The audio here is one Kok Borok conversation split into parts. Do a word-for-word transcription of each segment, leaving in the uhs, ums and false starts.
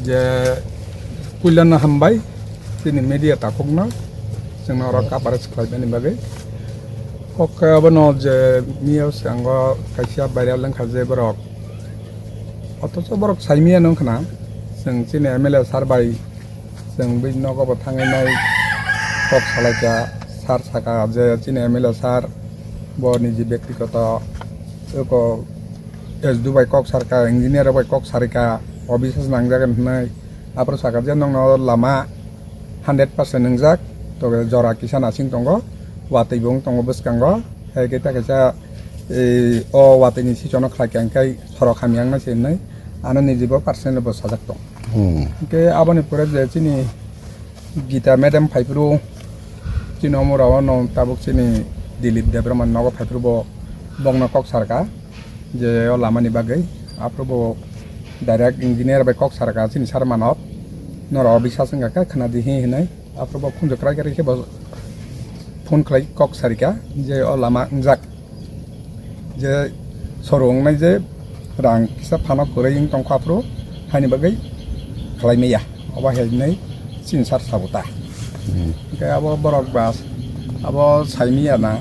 Je puilano hambai chini media takhukno chwngno oro coverage khlaimani bagwi. Kok khe abono je miyao swngo kaisa viral wngkha je borok, othocho borok saimiyano wngkhana chwng chini M L A sir bai chwng bini nogo bo thangwi nai kok salaikha, sir saka je chini M L A sir bo niji byaktigoto eko S D O bai kok sarka, engineer bai kok sarika, office nangjagan hwnwi. Aphuru saka je nokno lama hundred percent wngjak, tobe jora kisa nasing tongo, watwi bo wng tongo bwskango, hai khe ta kaisa, eh, o watwi ni sichono khlai kha, hwnkhe sorok hamya wngna se hwnwi ano niji bo personal bo sajak tong. Hmm. Hwnkhe aboni pore je chini Gita madam phaiphuru chini omorao no tabuk chini Dilip Debbarma nogo phaiphuru bo bongno kok sarka je o lamani bagwi. Aphuru bo direct engineer bai kok sarka chini sir manok, norok o bisas wngkha khe khna di hi hinwi. Aphuru bo khunju kwrai kwrai khe bo phone khlai kok sarika je o lama wngjak. Je soro wngnai je rang kisa phano kwrwi wng tongkha aphuru haini bagwi khlai maya, obo hai wngnai chini sir sabo ta. Hmm. Hwnkhe abo borok ba abo saimaya na,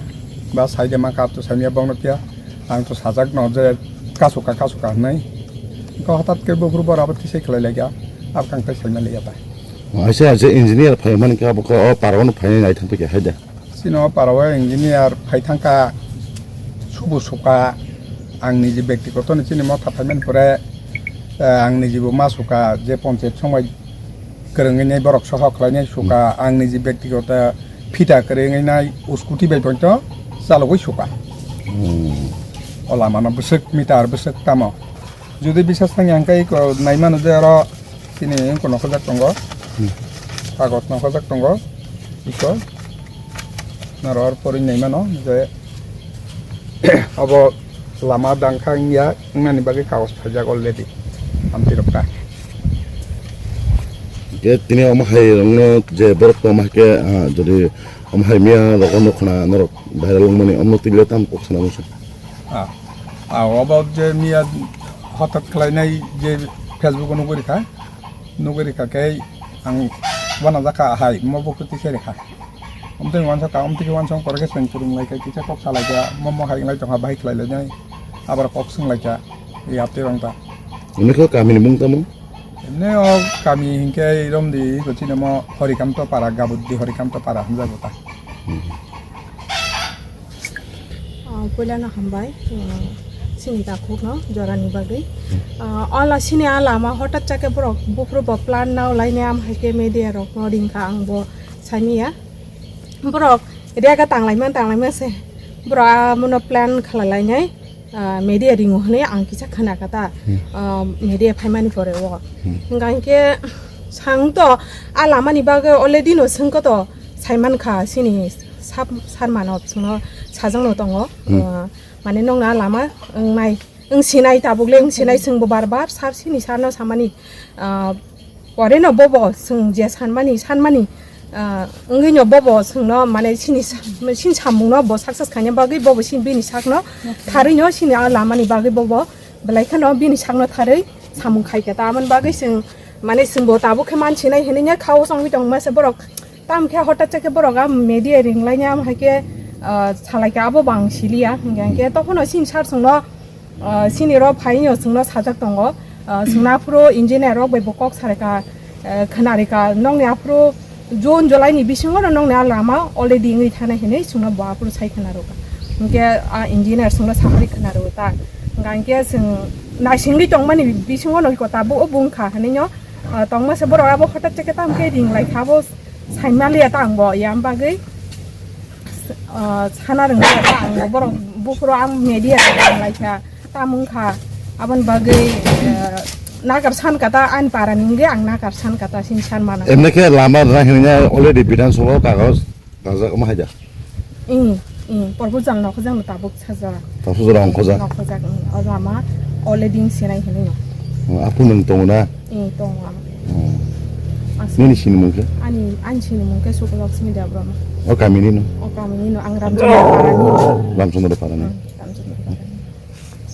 ba sai de ma kap to saimaya bongno phiya ang to sajak no je kasuka kasuka hwnwi. Hwnkhe hothat khe buphuru borok abo tisai khlai laikha, abo kang tai saima liya ta. Aise aise engineer phai mani khe abo khe o parao no phainai nai thang khe hai da. Chini o parao engineer phai thangkha, subu suka, ang niji byaktigoto ni chini motha phaimani pore, eh, ang niji bo ma suka, je ponchayat somai kwrwngwi nai borok soho khlainai suka, ang niji byaktigoto phita kwrwngwi nai scooty bai poito chalogwi suka. Hmm. O lama no bwswk meter bwswk tamo. Jodi bisas tangya hwnkhe iko naimano je oro chini wngkha nokhorjak tongo. Hmm. Kagoj nokhorjak tongo. Iko norok oro porwi naimano je abo lama dangkha wngya wngnani bagwi kagoj phaijak already. Amtwi rok ta. Je tini omo hai rokno je borok tongma khe, ah, jodi omo hai miya rokno khna norok viral wngmani omo twi le tam kok sana musa. Ah, ah, obo je miya hotat khlainai je Facebook o nugwi rikha, nugwi rikha khe ang wana jakha hai mo bo kwtwi khe rikha. Omtwi wansok ka, omtwi khe wansok kor khe chwng kwrwng lai kha, kisa kok salai kha, mo mo hai wng lai tongkha, bahai khlai lai nai, abar kok swng lai kha, yapte rong ta. Ini khe kami ni mung tamo? Emne o kami hinkhe romdi ko chini mo Horikanto Para, Gabuddi Horikanto Para hamjago ta. Hmm. Ah, puilano hambai, ah, chini takhukno jorani bagwi. Ah, ola chini a lama hotat chakhe borok buphuru bo plan nao lainai, am hai khe media rokno ringkha, ang bo saimanya. Borok rega tanglaima tanglaima se borok amono plan khlai lainai, ah, media ringo hwnwi ang kisa khna kha ta, Hmm. ah, media phaimani pore o. Hmm. Hwnkha hinkhe sang to a lamani bagwi already no swngkha to, saimankha chini sab-, sar mano chwngno sajwkno tongo. Hmm. Ah, mane nokna lama wngnai, wng sinai, tabuk le wng sinai, chwngbo bar bar sar sini sarno samani, ah, pore no bobo chwng je sanmani, sanmani, ah, wngwi no bobo chwngno mane sini sa-, sini samungno bo success khaina bagwi bobo sini bini sakno tharwi no sini a lamani bagwi bobo belai kheno bini sakno tharwi samung khai kha. Tamoni bagwi chwng mane chwngbo tabuk khe man sinai hinwi kha o chongwi tongma se borok. Tam khe hotat chakhe borok a media ring lainai, am hai khe, ah, salai kha abo bang siliya. Hingkhe, hingkhe tokhono sini sar chwngno, ah, sini ro phaino chwngno sajak tongo. Ah, chwngno aphuru engineer rok bai bo kok sarai kha, ah, khna ri kha. Nokni aphuru June, July ni bisingo no nokni a lama already wngwi thanai hinwi chwngno bo aphuru sai khna rw kha. Hingkhe a engineer chwngno sabai khna rw ta. Hingkhe chwng naisingwi tongmani bisingo no iko tabuk o bung kha hinwi no, ah, tongma se borok abo hotat chakhe tam khe ring lai kha bo. Saimaliya ta ang bo, yang bagwi, ah, sana rwngya ta ang bo, borok buphuru ang media rok tang lai kha, tamung kha, aboni bagwi, ah, nagar san kha ta, ani para ni wngwi ang nagar san kha ta, sini san mano. Emne khe lama rwna hinwi already Bidhan Sabha o kagoj kajak omo hai da? Ing, ing, proposal no khojang no tabuk. Sajak. Tabuk sajak, ang khojak. Ang khojak, ang o lama already sinai hinwi no. Oh, aphuru nwng tongo na? Ing, tongo ang. Oh. Aswk. Nini sini mung khe? Ani, ani sini mung khe Sukhalaxmi Debbarma. O kami ni no? O kami ni no, ang Ramchandra Para ni. Ramchandra Para ni. Hmm.